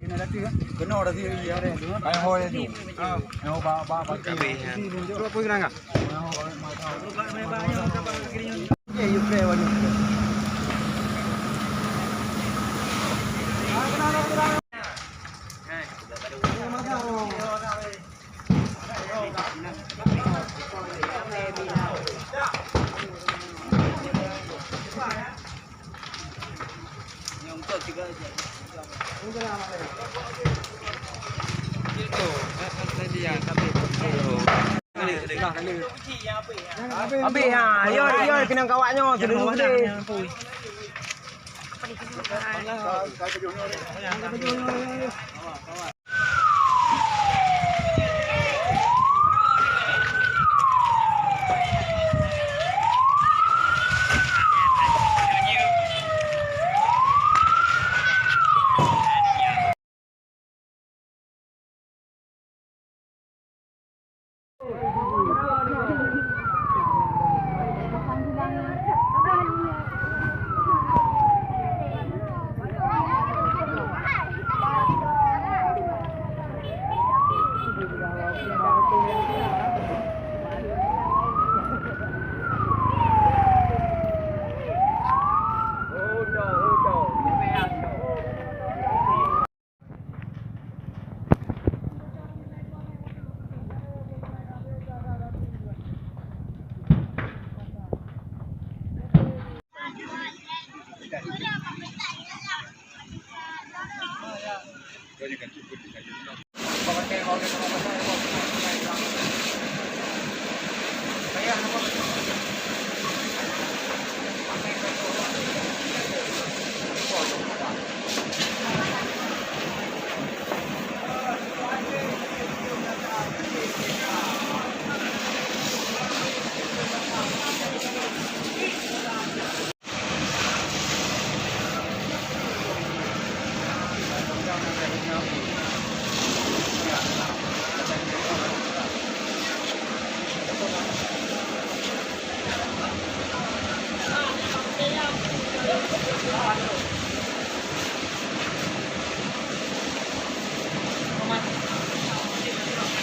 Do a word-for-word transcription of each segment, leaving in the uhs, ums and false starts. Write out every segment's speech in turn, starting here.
Keunoe dah sini, ya. Hai, hoi, ya, ju. Hai, hoi, ba, ba, ba. Cuba pun kena enggak? Habis, ha, yo, yo, kena kawak nyoe, sudah dulu.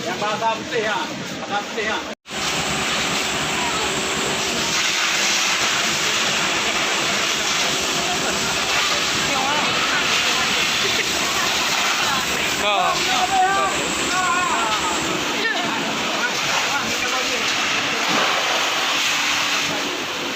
Nyang bahasa Mesir, ha. Bahasa Mesir, ha.